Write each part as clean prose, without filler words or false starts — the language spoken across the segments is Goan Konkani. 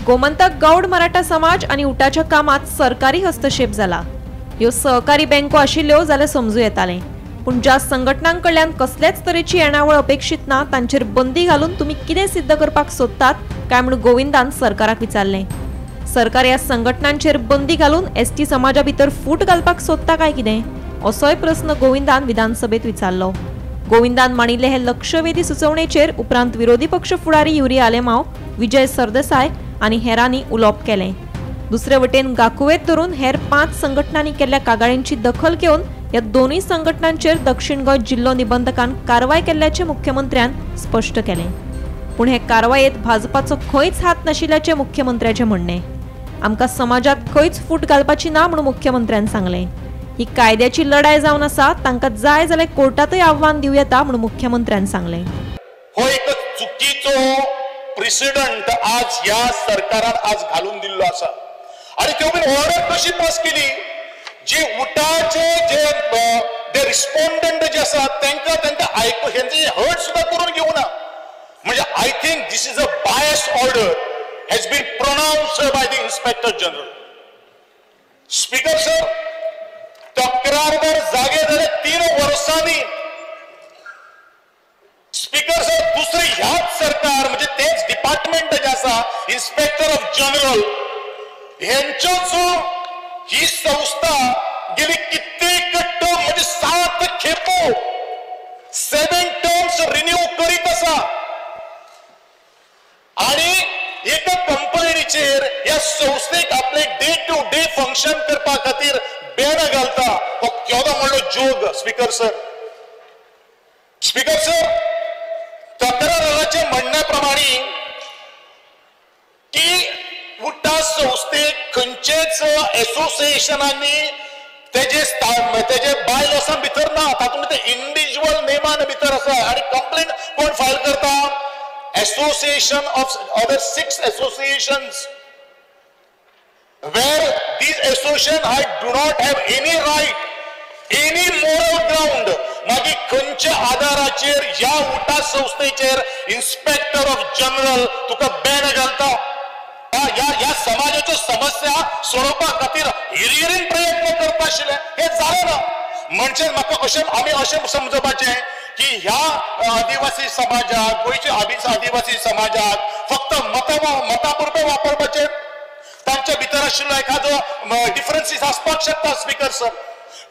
गोमंतक गौड मराठा समाज आनी उटाच्या कामात सरकारी हस्तक्षेप जाला। ह्यो सहकारी बँको आशिल्ल्यो जाल्यार समजू येतालें, पूण ज्या संघटनां कडल्यान कसलेच तरेची येणावळ अपेक्षीत ना तांचेर बंदी घालून तुमी कितें सिद्ध करपाक सोदतात काय म्हूण गोविंदान सरकाराक विचारलें। सरकार ह्या संघटनांचेर बंदी घालून एसटी समाजा भितर फूट घालपाक सोदता काय कितें असोय प्रस्न गोविंदान विधानसभेत विचारलो। गोविंदान मांडिल्ले हे लक्षवेधी सुचोवणेचेर उपरांत विरोधी पक्ष फुडारी युरी आलेमाव, विजय सरदेसाय आनी हेरांनी उलोवप केलें। दुसरे वटेन गाकुवेत धरून हेर 5 संघटनांनी केल्ल्या कागाळींची दखल घेवन ह्या दोनूय संघटनांचेर दक्षिण गोंय जिल्लो निबंधकान कारवाय केल्ल्याचें मुख्यमंत्र्यान स्पश्ट केलें। पूण हे कारवायेत भाजपाचो खंयच हात नाशिल्ल्याचें मुख्यमंत्र्याचें म्हणणें। आमकां समाजात खंयच फूट घालपाची ना म्हूण मुख्यमंत्र्यान सांगलें। ही कायद्याची लढाय जावन आसा, तांकां जाय जाल्यार कोर्टातय आव्हान दिवं येता म्हूण मुख्यमंत्र्यान सांगलें। हो एक चुकीचो प्रेसिडेंट आज ह्या सरकारान आज घालून दिल्लो आसा आनी त्यो बीन ऑर्डर कशी पास केली जे उटाचे जे रिस्पॉन्डंट जे आसा तांकां तांकां आयकू हेंचे हर्ट सुद्दां करून घेवना। म्हणजे I think this is a bias order has been pronounced by the inspector general. Speaker sir, तक्रारदार जागे जाले 3 वर्सांनी। स्पीकर सर, दुसरे ह्याच सरकार म्हणजे तेच डिपार्टमेंट जे आसा इन्स्पेक्टर ऑफ जनरल हेंच्योच ही संस्था गेली कित्येक टर्म म्हणजे 7 खेपो 7 टर्म्स रिन्यू करीत आसा आणि एका कंपनीचेर ह्या संस्थेक आपले डे टू डे फंक्शन करपा खातीर बॅन घालता। हो केदो व्हडलो जोग स्पीकर सर। स्पीकर सर, तक्रारदाराच्या म्हणण्या प्रमाणे की उटा संस्थेक खंयचेच एसोसिएशनांनी तेजे तेजे बाय लॉसान भितर ना, तातूंत ते इंडिव्हिज्युअल नेमान भितर आसा आनी कंप्लेन कोण फायल करता? Association of other 6 associations where these association I do not have any right, any moral ground. मागीर खंयच्या आधाराचेर ह्या उटा संस्थेचेर इन्स्पेक्टर ऑफ जनरल तुका बॅन घालता? ह्या समाजाच्यो समस्या सोडोवपा खातीर हिरिरीन प्रयत्न करता आशिल्ले, हें जालें ना। म्हणजे म्हाका अशें आमी अशें समजपाचें की ह्या आदिवासी समाजाक, गोंयच्या आदिवासी समाजाक फक्त मतां पुरतें वापरपाचें, तांच्या भितर आशिल्लो एखादो डिफरन्सीस आसपाक शकता स्पीकर सर।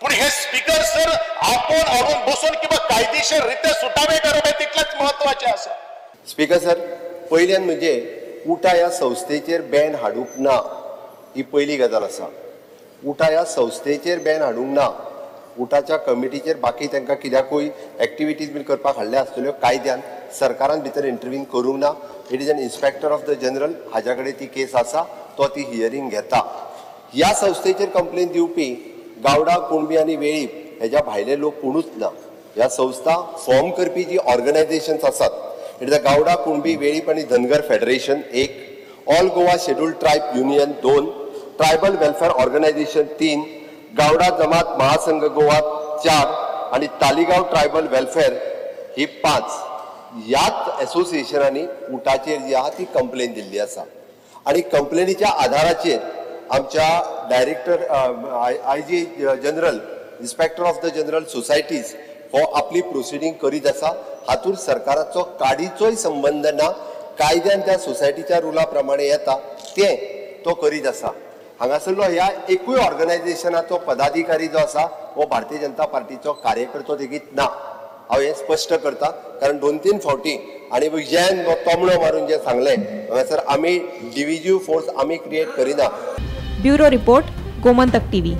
पूण हे स्पीकर सर आपोवन हाडून बसून किंवा कायदेशीर रित्या सुटावे करप हें तितलेंच म्हत्वाचें आसा। स्पीकर सर, पयल्यान म्हणजे उटा ह्या संस्थेचेर बॅन हाडूंक ना ही पयली गजाल आसा। उटा ह्या संस्थेचेर बॅन हाडूंक ना, उटाच्या कमिटीचेर बाकी तांकां कित्याकूय एक्टिविटीज बीन करपाक हाडल्या आसतल्यो, कायद्यान सरकारान भितर इंटरवीन करूंक ना। It is an inspector of the general हाज्या कडेन ती केस आसा, तो ती हियरींग घेता। ह्या संस्थेचेर कंप्लेन दिवपी गावडा, कुणबी आनी वेळीप हेज्या भायले लोक कोणूच ना। ह्या संस्था फॉर्म करपी जी ऑर्गनायझेशन्स आसात, it is a Gawda, Kunbi, Velip आनी धनगर federation 1, all Goa scheduled tribe union 2, tribal welfare organisation 3, Gawda Jamat Mahasangh Goa 4 आनी तालिगांव ट्रायबल वेलफेअर ही 5 ह्याच एसोसिएशनांनी उटाचेर जी आहा ती कंप्लेन दिल्ली आसा आनी कंप्लेनीच्या आधाराचेर आमच्या director I G general inspector of the general societies हो आपली प्रोसिडींग करीत आसा। हातूंत सरकाराचो काडीचोय संबंद ना, कायद्यान त्या सोसायटीच्या रुला प्रमाणे येता तें तो करीत आसा। हांगासरलो ह्या एकूय ऑर्गनायझेशनाचो पदाधिकारी जो आसा हो भारतीय जनता पार्टीचो कार्यकर्तो लेगीत ना, हांव हें स्पश्ट करता। कारण 2-3 फावटी आनी विजयान तोमणो मारून जें सांगलें हांगासर आमी डिविजीव फोर्स आमी क्रिएट करिना। Bureau report, Gomantak TV.